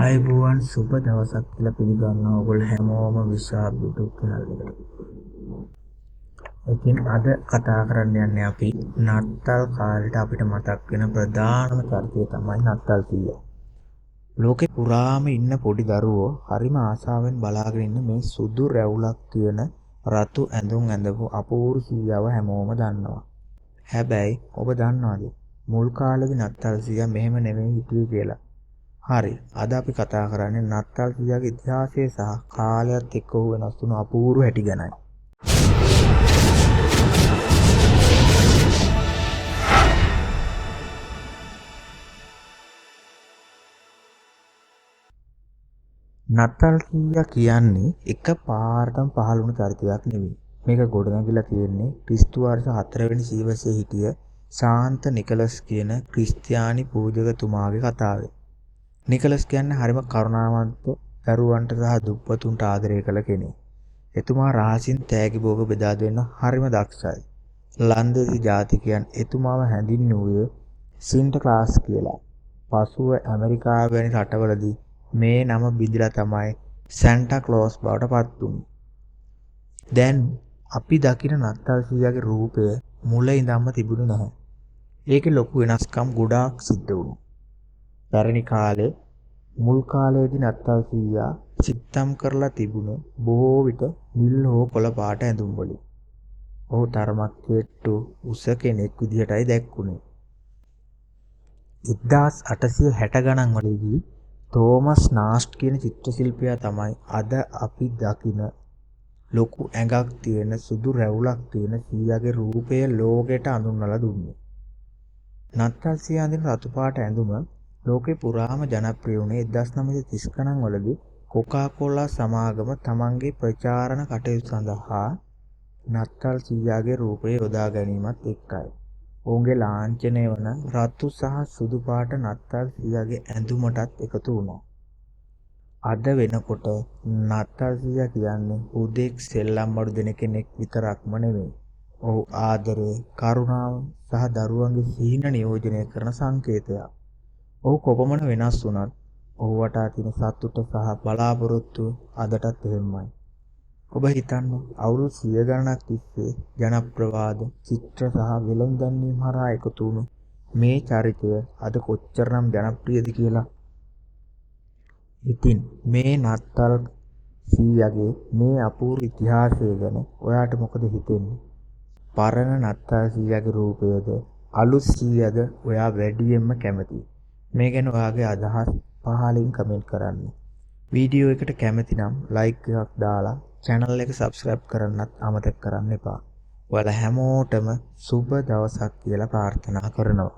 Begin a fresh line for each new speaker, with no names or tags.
ආයුබෝවන් සුබ දවසක් කියලා පිළිගන්නවා ඔයගොල්ලෝ හැමෝම විශාල YouTube channel එකට. ඉතින් අද කතා කරන්න යන්නේ අපි නත්තල් කාලේට අපිට මතක් වෙන ප්‍රධානම චරිතය තමයි නත්තල් සීයා. ලෝකේ පුරාම ඉන්න පොඩි දරුවෝ හරිම ආසාවෙන් බලාගෙන ඉන්න මේ සුදු රැවුලක් තියෙන රතු ඇඳුම් ඇඳපු අපූර්ව සීයාව හැමෝම දන්නවා. හැබැයි ඔබ දන්නවද මුල් කාලේදී නත්තල් සීයා මෙහෙම නෙමෙයි හිටියේ කියලා? හරි, අද අපි කතා කරන්නේ නත්තල් සීයාගේ ඉතිහාසය සහ කාලයත් එක්ක ඔහු වෙනස් වුණු අපූර්ව හැටි ගැනයි. නත්තල් සීයා කියන්නේ එක පාරටම පහළ වුණු චරිතයක් නෙවෙයි. මේක ගොඩනැගිලා තියෙන්නේ ක්‍රිස්තු වර්ෂ 4 වෙනි සියවසේ හිටිය සාන්ත නිකලස් කියන ක්‍රිස්තියානි පූජකතුමාගේ කතාවේ. නිකලස් කියන්නේ හරිම කරුණාවන්ත, දරුවන්ට සහ දුප්පතුන්ට ආදරය කළ කෙනෙක්. එතුමා රහසින් තෑගි භෝග බෙදා දෙන්න හරිම දක්ෂයි. ලන්දේසි ජාතිකයන් එතුමාව හැඳින්වුවේ සින්ටර්ක්ලාස් කියලා. පසුව ඇමරිකාව වැනි රටවලදී මේ නම බිඳිලා තමයි සැන්ටා ක්ලෝස් බවට පත් වුනේ. දැන් අපි දකින නත්තල් සීයාගේ රූපය මුල ඉඳන්ම තිබුණේ නැහැ. ඒකේ ලොකු වෙනස්කම් ගොඩාක් සිද්ධ වුණා. පැරණි කාලේ මුල් කාලයේදී නත්තල් සීයා සිත්තම් කරලා තිබුණේ බොහෝ විට නිල් හෝ කොළ පාට ඇඳුම් වලින්. ඔහු තරමක් කෙට්ටු උස කෙනෙක් විදිහටයි දැක්ුණේ. 1860 ගණන් වලදී තෝමස් නාස්ට් කියන චිත්‍රශිල්පියා තමයි අද අපි දකින ලොකු ඇඟක් තියෙන සුදු රැවුලක් තියෙන සීයාගේ රූපය ලෝකෙට අඳුන්වලා දුන්නේ. නත්තල් සීයා අඳින රතු පාට ඇඳුම ලෝකෙ පුරාම ජනප්‍රිය වුණේ 1930 ගණන් වලදී කොකා කෝලා සමාගම තමන්ගේ ප්‍රචාරණ කටයුතු සඳහා නත්තල් සීයාගේ රූපය යොදා ගැනීමත් එක්කයි. ඔවුන්ගේ ලාංඡනය වන රතු සහ සුදු පාට නත්තල් සීයාගේ ඇඳුමටත් එකතු වුණා. අද වෙනකොට නත්තල් සීයා කියන්නේ හුදෙක් සෙල්ලම් බඩු දෙන කෙනෙක් විතරක්ම නෙවෙයි. ඔහු ආදරය, කරුණාව සහ දරුවන්ගේ සිහින නියෝජනය කරන සංකේතයක්. ඔහු කොපමණ වෙනස් වුණත් ඔහු වටා තියෙන සතුට සහ බලාපොරොත්තු අදටත් එහෙමයි. ඔබ හිතන්න අවුරුදු 100 ගණනක් තිස්සේ ජනප්‍රවාද, චිත්‍ර සහ වෙළඳ දැන්වීම් හරහා එකතු වුණු මේ චරිතය අද කොච්චරනම් ජනප්‍රියද කියලා. ඉතින් මේ නත්තල් සීයාගේ මේ අපූර්ව ඉතිහාසය ගැන ඔයාට මොකද හිතෙන්නේ? පරණ නත්තල් සීයාගේ රූපයද අලුත් සීයාද ඔයා වැඩියෙන්ම කැමතියි? මේ ගැන ඔයාගේ අදහස් පහලින් කමෙන්ට් කරන්න. වීඩියෝ එකට කැමති නම් ලයික් එකක් දාලා චැනල් එක සබ්ස්ක්‍රයිබ් කරන්නත් අමතක කරන්න එපා. ඔයාලා හැමෝටම සුබ දවසක් කියලා ප්‍රාර්ථනා කරනවා.